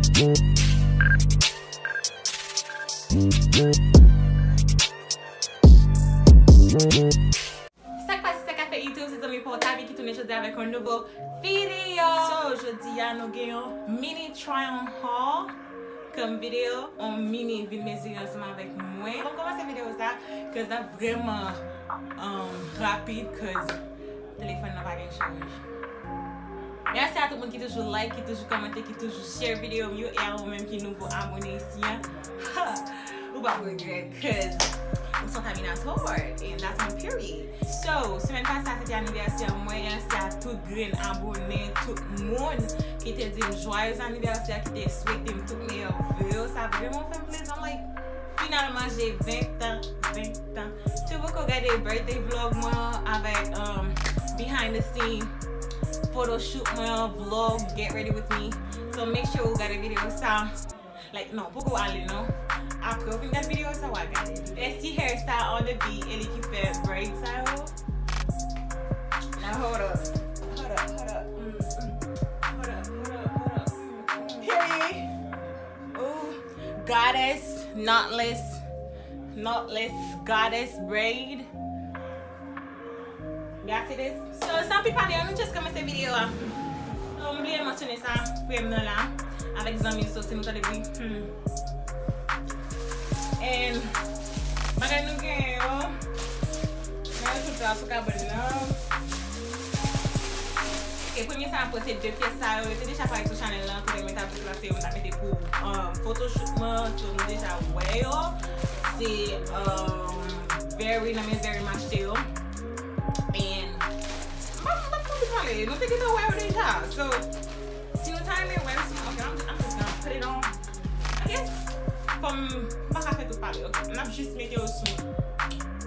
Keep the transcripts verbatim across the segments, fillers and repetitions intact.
Sa k pase, sa k ap fèt YouTube, se zanmi pa w Tavi ki tounen jodi avèk yon nouvo videyo. So, jodi a nou gen yon mini try on haul kòm videyo, yon mini vin mezire ansanm avèk mwen. Bon, kòmanse videyo sa, cause l ap vrèman, um, rapid, cause telefòn nan pa gen chaj. Mèsi a tout moun ki toujou like, ki toujou kòmante, ki toujou share videyo m yo, e a ou menm ki nouvo abone isi a, ha, ou p ap regrèt, cause ou se yon Taminator, and that's on period. So, semèn pase a se te anivèsè mwen, e a se a tout grenn abone, tout moun ki te di m joyeux anniversaire, ki te swete m tout meyè vwe yo, sa vrèman fè m plezi. I'm like, finalman, j'ai vingt ans, vingt ans. Si w poko gade birthday vlog mwen avèk, um, behind the scene, photoshoot mwen, vlog, get ready with me. So make sure ou gade videyo sa. Like, non, poko ale, non. Apre w fin gade videyo sa, w a gade. Bestie Hairstyle on the beat, e li ki fè braid sa yo. Now hold up, hold up, hold up, mm, mm. Hold up, hold up, hold up, mm, mm. Period. Ooh, goddess, knotless, knotless goddess braid. Y'all see this? So, san pi pale, ann just kòmanse videyo a. So, m bliye mansyone sa, frè m nan la, avèk zanmi l, so, si nou tande bri, hmm. And, bagay nou gen yo, nan yo tout la sou kabann nan. Ok, premye sa, apre se de pyès sa yo, yo te deja parèt sou chanèl lan, kote mwen t ap deplase yo, mwen t ap mete pou, um, photoshoot mwen, so nou deja wè yo. Se, um, Very, nan men Very m achte yo. And, m pa, m pa t konn pale, nou te gentan wè yo deja. So, si nou ta renmen wè yo sou, ok, I'm, I'm just gonna put it on. I guess, fò m, m pa ka fè tout pale, ok? N ap jis mete yo sou nou.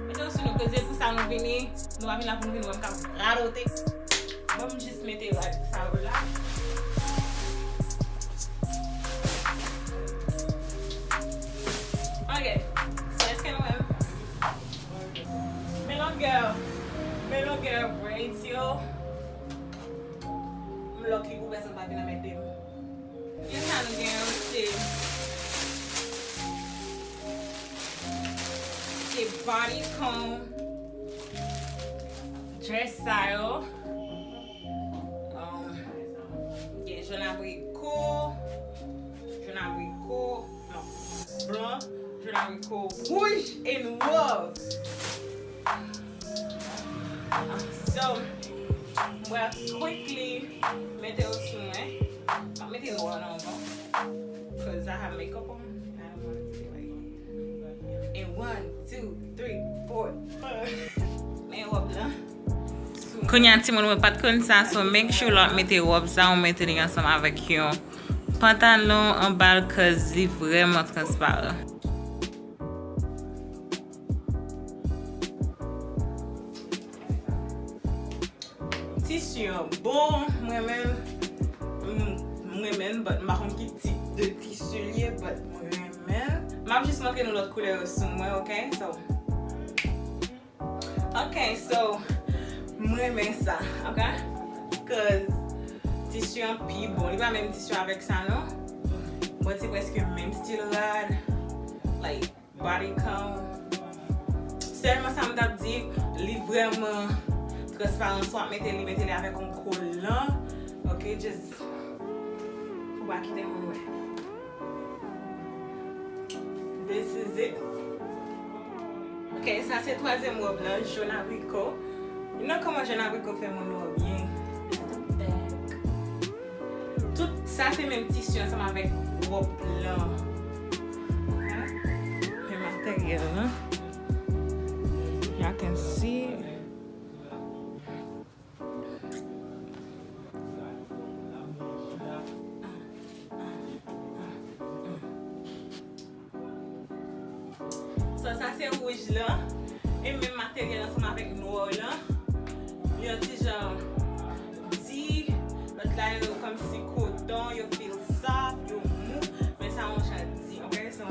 Mete yo sou nou, koze pou sa nou vini, nou pa vin la pou nou vin wè m k ap radote. Ban m jis mete rad sa yo la. Ok. So, èske nou wè m? Men longè, men longè braids yo. M lucky pou pèsonn pa vin anmède m. Gen sa nou gen yo, se, se bodycon dress sa yo. Um, gen jòn abriko, jòn abriko, non, blan, jòn abriko, wouj e nwa. So, m pral quickly mete yo sou mwen. M ap mete nwa nan anvan. 'Cause I have makeup on. I don't want it to be like, and one, two, three, four, five. Men wòb lan. Kounye a, timoun, mwen pa t konn sa, so make sure lè w ap mete wòb sa, ou mete li ansanm avèk yon pantalon anba l, 'cause li vrèman transparan. Tisi an bon, mwen menm, m, mwen menm, but m pa konn ki tip de tisi l ye, but mwen renmen l. M ap jis montre nou lòt koulè yo sou mwen, ok? So, ok, so, m renmen sa, ok? 'Cause tisi an pi bon. Li pa menm tisi avèk sa, non. But se prèske menm stil rad. Like, bodycon. Sèlman sa m t ap di, li vrèman transparan. Swa mete li, mete li avèk yon kolan. Ok, just, ou pa kite moun wè. This is it. Ok, sa se twazyèm wòb lan, jòn abriko. You know kòman jòn abriko fè moun wè byen. It's the back. Tout sa se menm tisi ansanm avèk wòb lan. Men materyèl lan. Y'all can see. So, sa se wouj lan. E menm materyèl ansanm avèk nwa lan. Li yon ti jan di. Lòt la yo kòmsi koton, yo feel soft, yo mou. Men sa yon jan di, ok? So,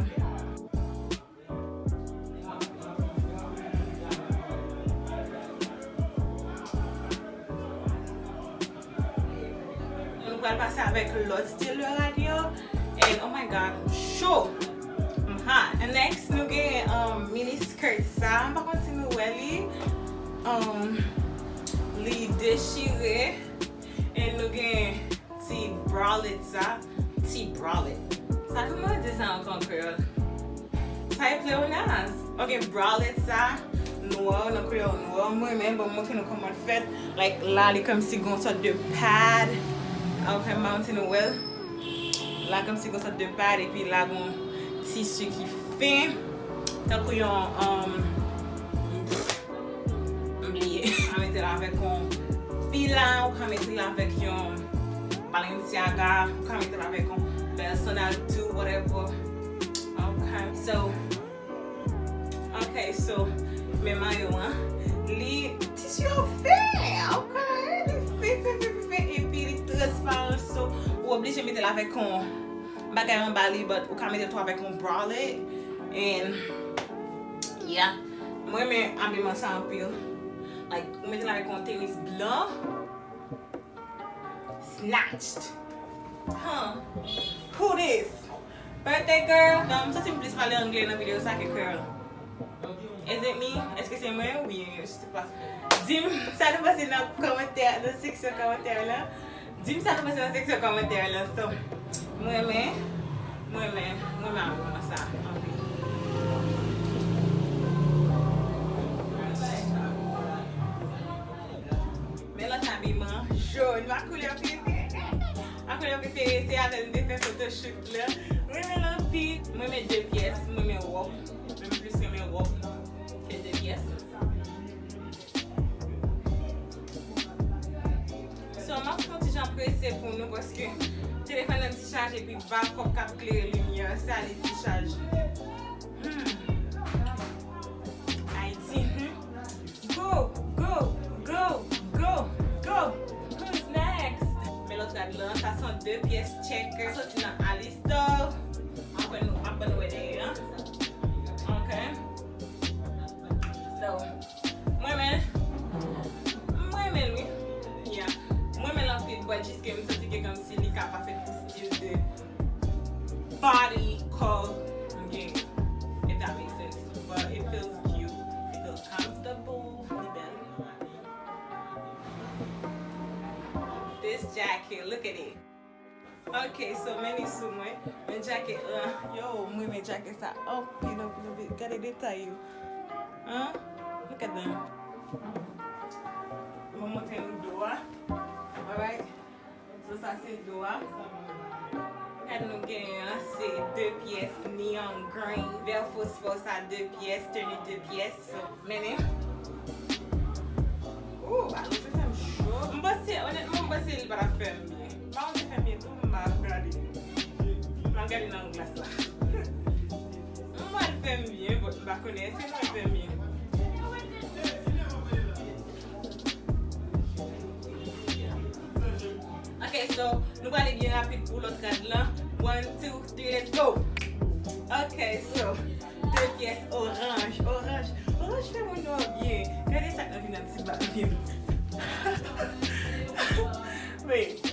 nou pral pase avèk lòt stil de rad yo. God, m cho. M hot. And next, nou gen um, mini skirt sa. M pa konn si nou wè li. Um, li dechire. And nou gen ti bralette sa. Ti bralette. Sa kòman yo di sa ankò an kreyòl? Sa e pleonasm. Ok, bralette sa. Nwa, nan koulè nwa. Mwen menm, bon, m montre nou kòman l fèt. Like, la, li kòmsi gon sòt de pad. Ok, m pa konn si nou wè l. La, kòmsi gon sòt de pad, epi la, gon tisi ki fen. Tankou yon, um, m bliye. Ou ka mete l avèk yon fila, ou ka mete l avèk yon Balenciaga, ou ka mete l avèk yon Personnel too, whatever. Ok, so, ok, so, men mayo an, li tisi an fen, ok, li fen, fen, fen, fen, fen, epi li transparan, so, ou oblije mete l avèk yon bagay anba li, but ou ka mete l tou avèk yon bralette, and, yeah, mwen renmen abiman sa anpil, like, ou mete l avèk yon tenis blan, Snatched. Huh. Who this? Birthday girl? Non, m santi m plis pale anglè nan videyo sa ke girl. Is it me? Èske se mwen? Oubyen, je sais pas. Di m sa nou panse nan kòmantè, nan seksyon kòmantè la. Di m sa nou panse nan seksyon kòmantè la. So, mwen renmen, mwen renmen, mwen renmen abiman sa anpil. Men lòt abiman, jòn, ma koulè prefere. Ma koulè prefere, se avè l m te fè photoshoot la. Mwen renmen l anpil. Mwen renmen de pyès, mwen renmen wòb. Mwen plis renmen wòb ke de pyès. So, m ap fè yon ti jan prese pou nou, paske telefòn nan dichaje, epi bakòp k ap klere limyè sa, li dichaje. Hmm. Ayiti, hmm. Go, go, go, go, go. Who's next? Men lòt rad lan, sa se yon de pyès checker. Soti nan Alistar. Apre nou, apre nou wè dèyè an. Ok. So, mwen renmen, mwen renmen l wi. Yeah. Mwen renmen l anpil, but jiske m santi ke kòmsi li ka pa fèt pou stil de body kò m genyen, if that makes sense. But it feels cute, it feels comfortable, li bèl. This jacket, look at it. Ok, so men li sou mwen. Men jacket la, yo, mwen renmen jacket sa anpil, anpil, anpil. Gade detay yo. Hein? Look at them. Mwen montre nou do a. Alright. So, sa se do a. Sa nou genyen an, se de pyès neon green. Vè fosfò sa, de pyès, teni de pyès. So, mennen. Ooh, balon, sa fè m cho. M panse, onètman, m panse li pa t ap fè m byen. M pa konn si fè m byen tou, m pa ap gade. M ap gade nan glas la. M wè l fè m byen, but m pa konnen èske l fè m byen. Ok, so, nou prale byen rapid pou lòt rad lan. One, two, three, let's go! Ok, so, de pyès oranj, oranj. Oranj fè moun nwa byen. Gade sa k nan vin nan ti bak vin. Wait.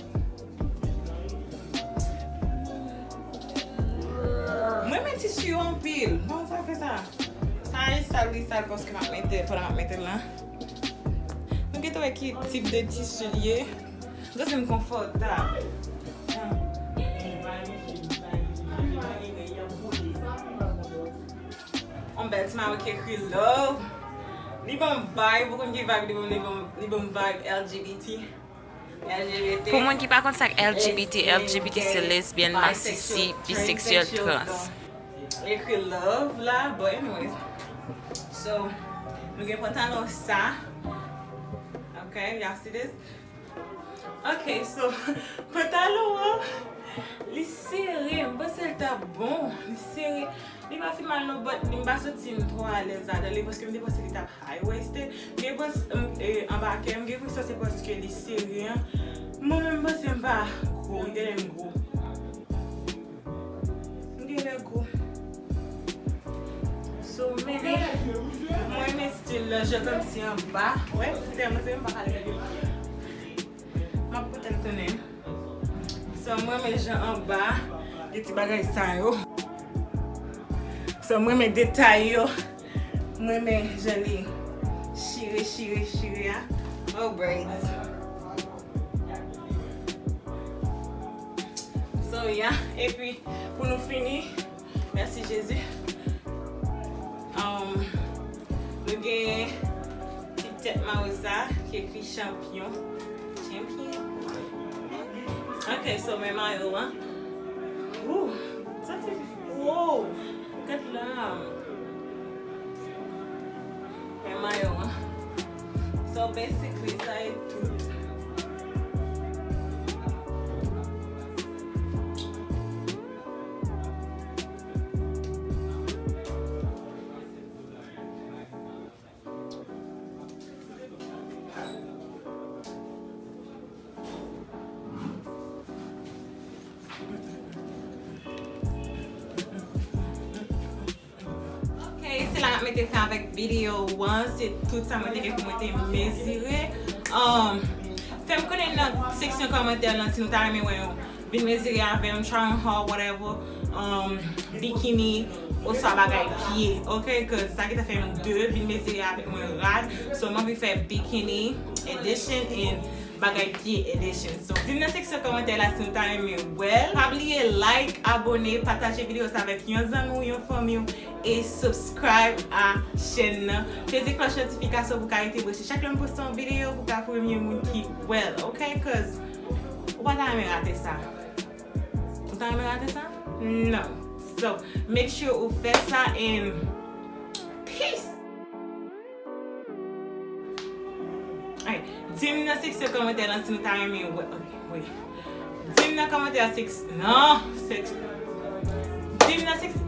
Mwen renmen tisi yo anpil. Bon, sa fè sa. Sa e sal, li sal paske m ap mete, pandan m ap mete l la. Nou gentan wè ki tip de tisi l ye. Sa se m konfòtab. Yon bèl ti mayo ki ekri love. Li ban m vibe, ou konn ki vibe li ban m, li ban m, li ban m vibe L G B T. L G B T. Pou moun ki pa konn sa k L G B T, L G B T se lesbian, masisi, bisexual, trans. Ekri love la, but anyways. So, nou gen pantalon sa. Ok, y'all see this? Ok, so, pantalon an, li sere, m panse l t ap bon, li sere. Li pa fin mal non, but m pa santi m twò alèz ladan li, paske m te panse li t ap high waisted. M gen pans, m, e, anba kè, m gen enpresyon se paske li sere an. Mwen menm, m panse m pa gwo, m genlè m gwo. M genlè gwo. So, men, mwen renmen stil la, jan kòmsi anba. Wè, tèlman se m pa ka leve. M ap pote l tounen. So, mwen renmen jan anba, li Ti bagay sa yo. So, m renmen detay yo. M renmen jan li chire, chire, chire a. Oh, braids. So, yeah. Epi, pou nou fini, mèsi Jezi. Um, nou gen ti tèt mayo sa ki ekri chanpyon. Chanpyon. Ok, so men mayo an. Ooh, sa se, wow, gad la. Men mayo an. So basically, sa e tout. Ok, se la m ap mete fen avèk videyo an. Se tout sa mwen te gen pou mwen te mezire. Um, fè m konnen nan seksyon kòmantè lan si nou ta renmen wè yon vin mezire avè m, try on haul, whatever, um, bikini, oswa bagay pye, ok? Cause sa ki ta fè nou de vin mezire avèk mwen rad. So, m anvi fè bikini edition and bagay pye edition. So, di m nan seksyon kòmantè la si nou ta renmen wè l. Pa bliye like, abone, pataje videyo sa avèk yon zanmi w, yon fanmi w, e subscribe a chèn nan. Peze klòch notifikasyon pou w ka rete branche chak lè m poste yon videyo, pou w ka premye moun ki wè l, ok? Cause ou pa ta renmen rate sa. Ou ta renmen rate sa? Non. So, make sure ou fè sa and peace! Alright. Di m nan seksyon kòmantè lan si nou ta renmen wè. Ok, wait. Di m nan kòmantè seks-, non, seks-, di m nan seks-,